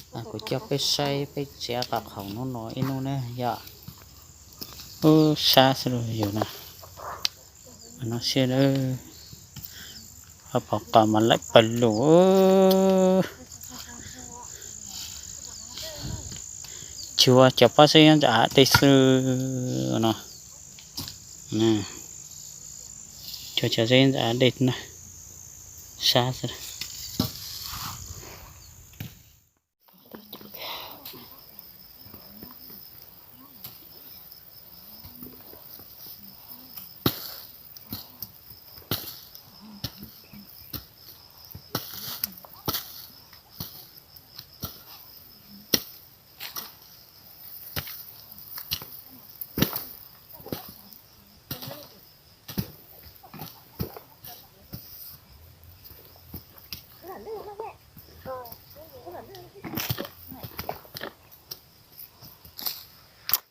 Kuv coj peb saib peb tsev qos qhoom hnub no ib hnub na yom. Ub, sab xwb los yus na. No siab, ho pom qos mas laim pawg lug. Cuag cov pob zeb ntawm hav dej xwb no. Cuag cov zeb ntawm hav dej na, sab xwb.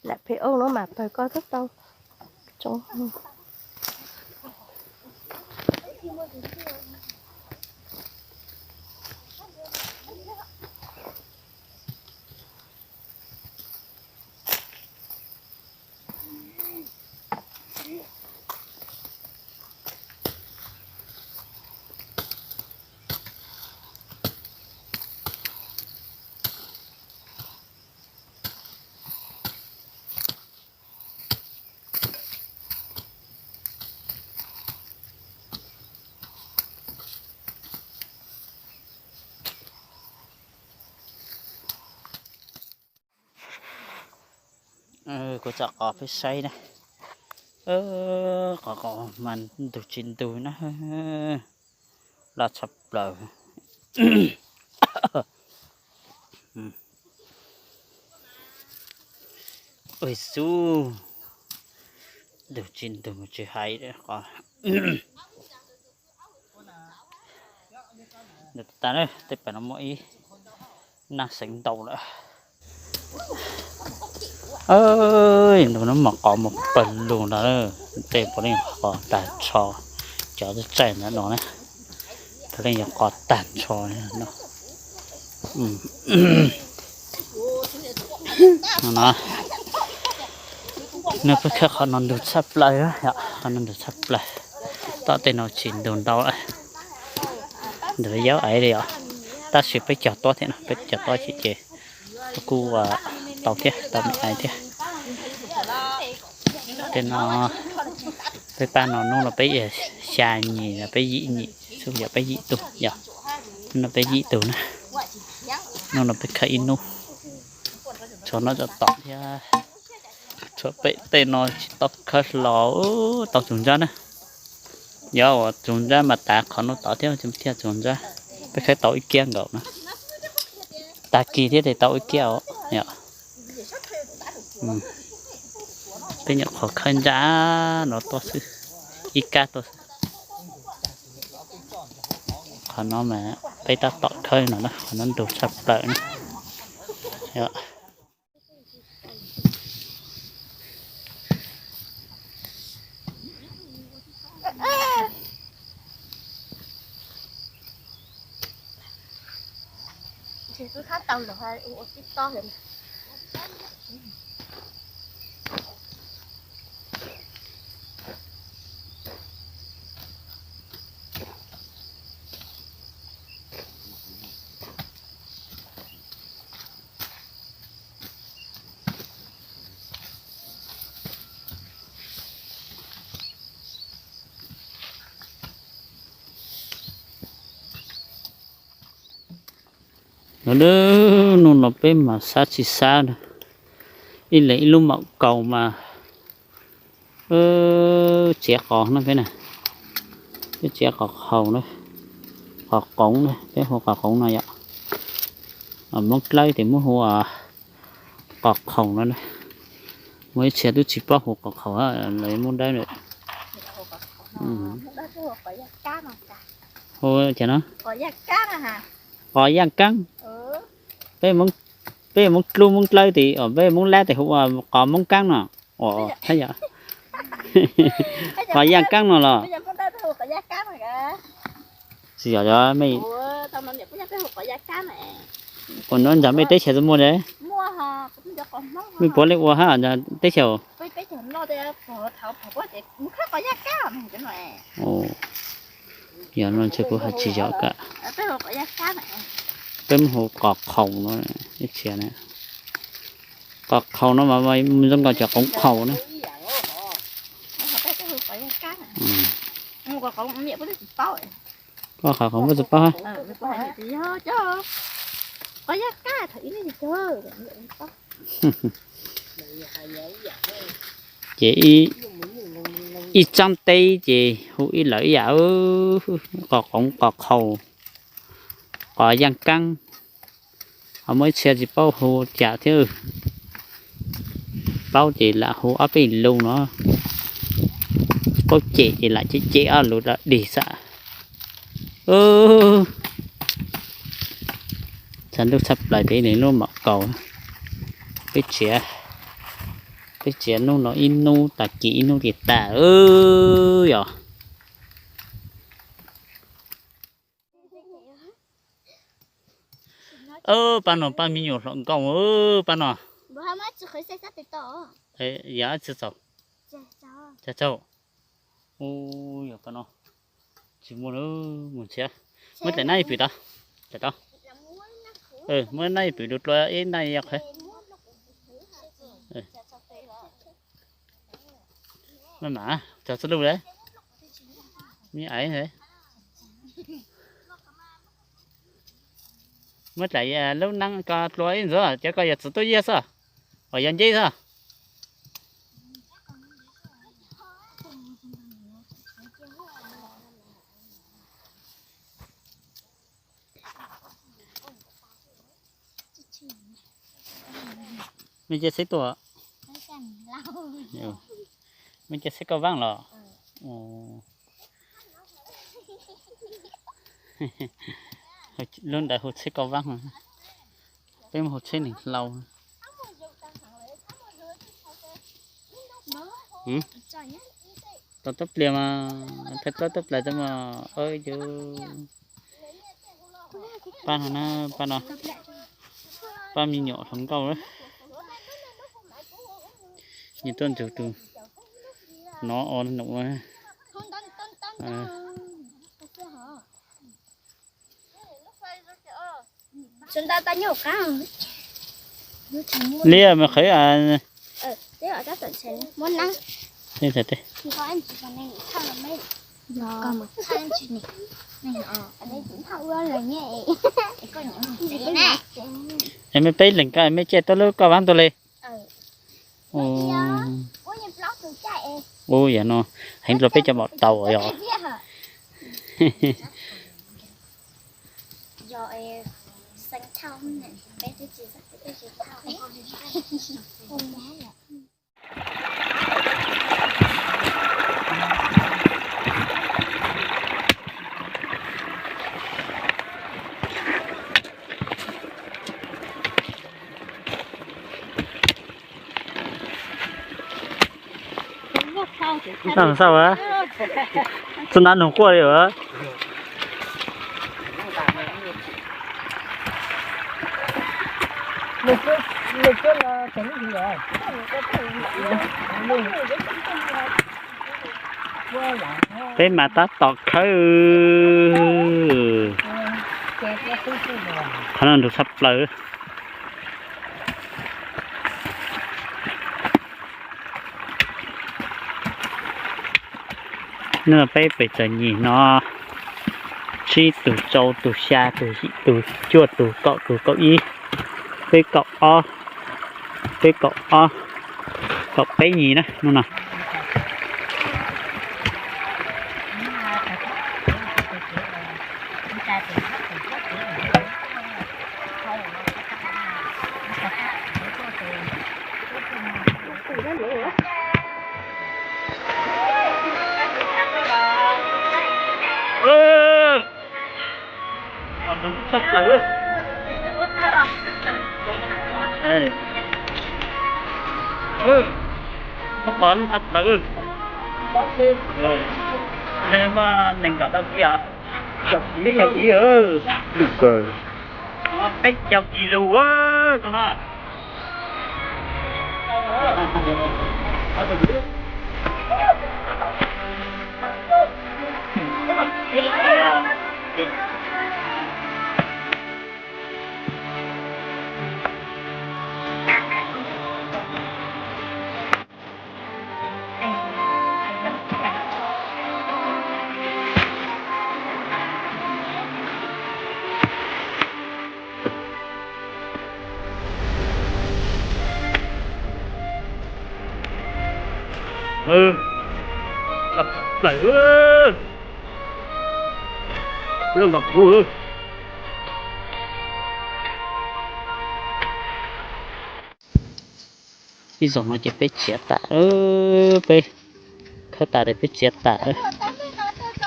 Lam phem oj no mas pawg koj twb tau tsoo. Kuv tsom qos peb saib na. Qos qos mas ntug tsis ntug na. Loj tshaj plaws. Ua xub, ntug tsis ntug tsis hais qos. Ntawm tas tej pas no muaj ib nab xeev ntau lawm. Ntu no mas qos mus pawg lug ntawd, tej puav leej qos tag nrho, cov txaij ntawd no na, puav leej yog qos tag nrho no. No, peb khawb qhov no ntug tshaj plaws, qhov no ntug tshaj plaws, tom tej no tsis ntug ntau, ntug yau aiv li os. Tab sis peb cog tob thiab no, peb cog tob ces ces kuj tau thiab, tau me ais thiab. Tej no peb pab no hnub no peb xya nyim, peb yim nyim, xub yog peb yim tug yog, hnub no peb yim tug na. Hnub no peb khawb ib hnub, tshuav no tso tom thiab. Tshuav pem tej no tsis tau khawb hlo, tau txug ntsab na. Yog uas txug ntsab mas tav qhov no tod thiab thiaj txug ntsab. Peb khawb tau ib kiab nkaus na. Tag kis thiab ces tau ib kiab os. Peb nyuam qhuav khawb ntsab no tuaj xwb, ib kab tuaj xwb. Qhov no mas peb tab tom khawb no na, qhov no ntug tshaj plaws na. Los, hnub no peb mas sab tsis sab na, ib leeg ib lub maum kaus mas txiav qos na peb na, peb txiav qos qhaus na, qos qoov na, peb hu qos qoov no yom. Moob dlawb ces muab hu qos qhaus no na. Muaj ib txhia twb tsis paub hu qos qhaus, lawv muab dawb na. Hu cas no? Qos yaj kaab. Peb, peb Moob dlub Moob dlawb tes, peb Moob Lab tes hu ua qos Moob kaab no. Qos yaj kaab no los? Tsis yog, yog me, Kuv nyob nram mej teb chaws txawj muaj ne. Mej puav leej ua hab nram teb chaws. Yog no ntshe kuv has tsis yog kawg. Peb muab hu qos qhaus no, ib txhia na. Qos qhaus no mas zoo nkaus cov qoov qhaus na. Koj qhov qhaus muaj tsis paub. Ces ib tsaab teb ces hu ib lawv ib yam, qos qoov, qos qhaus, qos yaaj kaab. Ho muaj ib txhia tsis paub hu cas thiab. Paub ces lam hu ob peb lus no, paub cem ces lam cem cem ob lus dog dig xwb. Tshav ntuj tshaj plaws ces nws lub mom kaus. Peb txiav, peb txiav hnub no ib hnub, tag kis ib hnub ces tag yom. Pab no pab me nyuam hluas nkauj, pab no. Yog tsi txaus, tsi txaus. Yog pab no tsis muaj, mus nrhiav. Muab daim nab ib pwm tau, tau. Muab nab ib pwm dua dlua ib nab yog qhov. Maj mam txog txuj lug lawm. Me aiv, muab daim lub nab ko dlua ib ntxuav, cov ko yog txiv tuaj yiag xwb, uas yog nceb xwb. Mej cia seb tuaj, mej cia seb koj vaab los. Lub ntawd hu tsheb koj vaab, peb mus hu tsheb neeg hlau. Tau tub pliag mas, thaij tau tub pliag tau mas, yus pab no na, pab no, pab me nyuam hluas nkauj. Nws tuaj ntsug tus no ua num. Liab me qhwv. Es mej peb leeg ko mej caij tuaj lub koj vaab tuaj li. Ua yam no heev dlua peb cov maum tau yog. Txawj nab noog quaj li as. Peb mas tab tom khawb. Qhov no nrug tshaj plaws. Nub peb pem txom nyem no, tsib tug, rau tug, xya tug, yim tug, cuaj tug, kaum tug, kaum ib, peb kaum ob, peb kaum ob, kaum peb nyem na nub no. Muab qhov lub qhov tawv. Muab nees nkaum tau kiag. Ib tau ib, lwm kawg. Peb caug kis lus. Plaws. Ib zaug no ces peb txiav tam, peb khawb tas es peb txiav tam,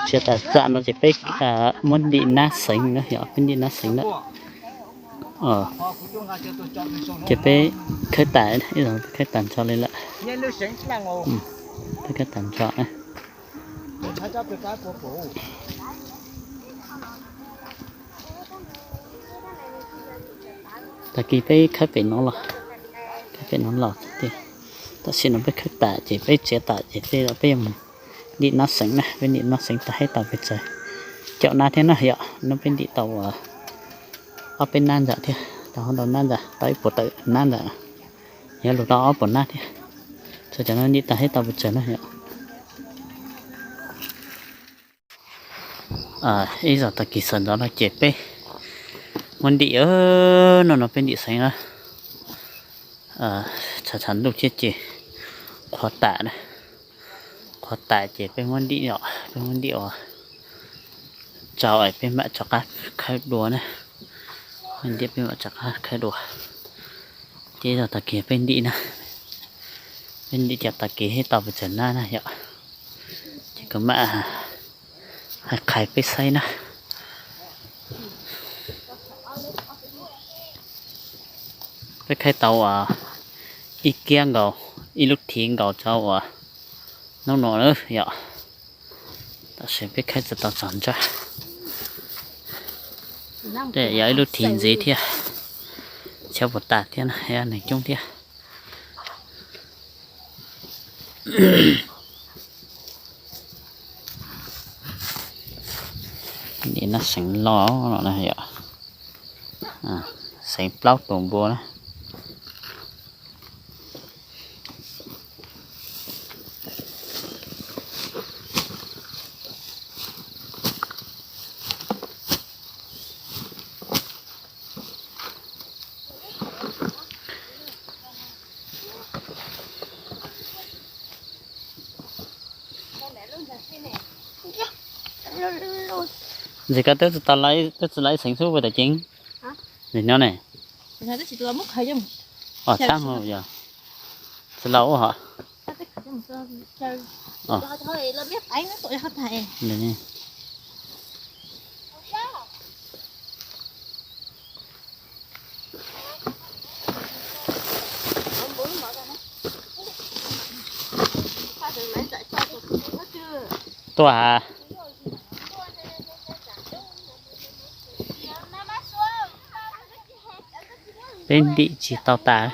txiav tam txam no ces peb muab ntim nab xeev na, yog peb ntim nab xeev na. Ces peb khawb tas, ib zaug peb khawb tas nrho li lawm. Peb khawb tas nrho. Tag kis peb khawb pem no los, khawb pem no los tiag. Tam sim no peb khawb tas ces peb txiav tas ces peb yuav mus ntim nab xeev na, peb ntim nab xeev tag haib tau pes tsawg caum nab thiab na yom. No peb ntim tau ob peb nab ntawm thiab, tau ob ntau nab ntawm, tau ib puas tawm nab ntawm, yog lug tau ob puas nab thiab. Txhua cov no ntim tag haib tau pes tsawg na yom. Ib zaug tag kis sawv ntxov no ces peb muab ntim, no no peb ntim xeev na. Tshav tshav ntuj thiab ces qhuav tam na, qhuav tam ces peb muab ntim, peb muab ntim ua tsau es peb mam rov qab khawb dua na. Ntim peb mam rov qab khawb dua. Ces ib zaug tag kis peb ntim na, peb ntim cov tag kis haib tau pes tsawg nab na yom. Ces kuv mam hais qhais peb saib na. Peb khawb tau ib kiab nkaus, ib lub thiv nkaus rau uas hnub no na yom. Tam sim peb khawb tsis tau txog ntsab. Yog ib lub thiv ntxiv thiab, tsis puas tas thiab na, yog neeg coob thiab. Ntim nab xeev loj no na yom, xeev plaub tus npua na. Ntxim koj twb tsis tau, twb tsis lawv xeev xub puas tam ceev. Nim no ne, os txhab hau yog tsis laus ua hos. Tuaj ha. Peb ntim tsis tau tas.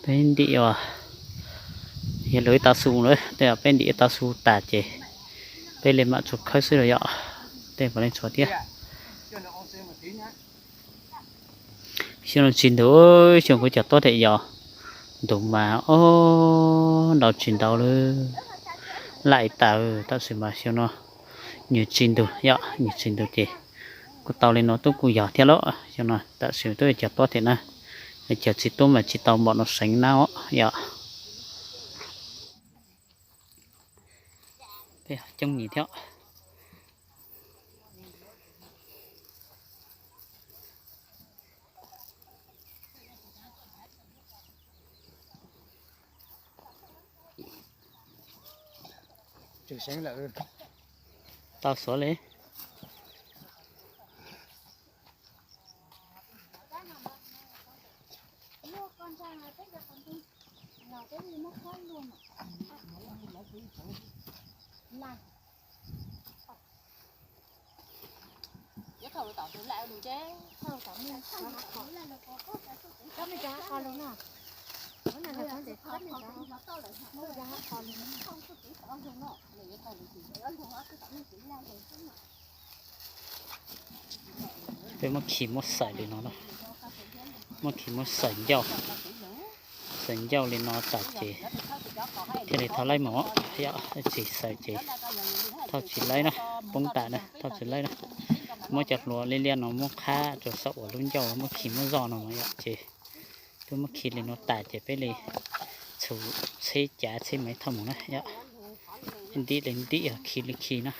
Peb ntim uas yog lawv ib tau xu na, tej peb ntim ib tau xu tas ces peb li mam tsuas khawb xwb los yom, tej puav leej tshuav thiab. Xyoo no tsis ntug, xyoo kuv cog tuab them yos ntug mas ob ntaus tsis ntaus lawm. Laim tas, tab sis mas xyoo no nws tsis ntug yom, nws tsis ntug ces kuj tau li no tub kuj yog thiab lauj. Xyoo no tam sim twb cog tuab them na, cog tsis tuab mas tsis tau npaum no seev na yom. Peb coob nim thiab. Tau xuav li. Peb muab khi muab xaws li no na, muab khi muab xaws ncauj, xaws ncauj li no tas ces thiaj li thauj laib mus. Yog tsis xaws ces thauj tsis laib na, poob tas na, thauj tsis laib na. Muab cov hlua liab liab no muab qhab rau saum uas lub ncauj muab khi muab zoj no yom, ces twb muab khi li no tas ces peb li txhum tsheb cav tsheb maiv thauj mus na yom. Ntim li ntim, khi li khi na.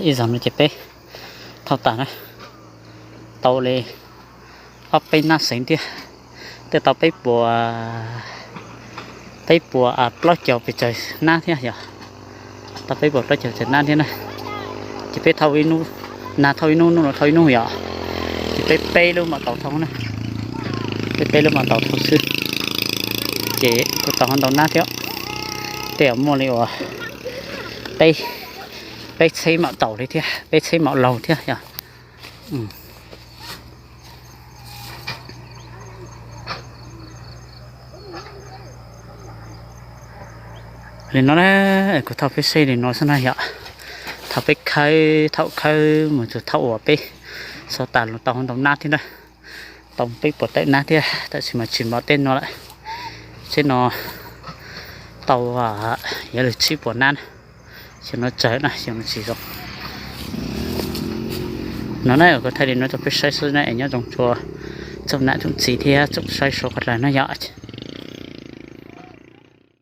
Ib zaug no ces peb thauj tas na, tau li ob peb nab xeev thiab, thiaj tau peb puas, peb puas plaub caug pes tsawg nab thiab yom, tau peb puas plaub caug pes tsawg nab thiab na. Ces peb thauj ib hnub, nag thauj ib hnub, hnub no thauj ib hnub yom, ces peb peb lub mam tau thauj na, peb peb lub mam tau thauj xwb, ces kuj tau ntau nab thiab, tej zaum muaj li uas peb, peb tsheb mam tau li thiab, peb tsheb mam laug thiab yom. Li no na, kuv thauj peb saib li no xwb na yom. Thaum peb khawb, thaum khawb mus txog thaum uas peb xov tas los tau ntau nab thiab na, tau peb puas tawm nab thiab, tab sis mas tsis npaum tej no lawm. Tsheb no tau yog li tsib puas nab na, xyoo no tsawg na, xyoo no tsis zoo. No na, kuv thaij li no rau peb saib xwb na, es nyob zoo txhua tsoom nam tsoom txiv thiab tsoom saib sau qhov dlawg no yom.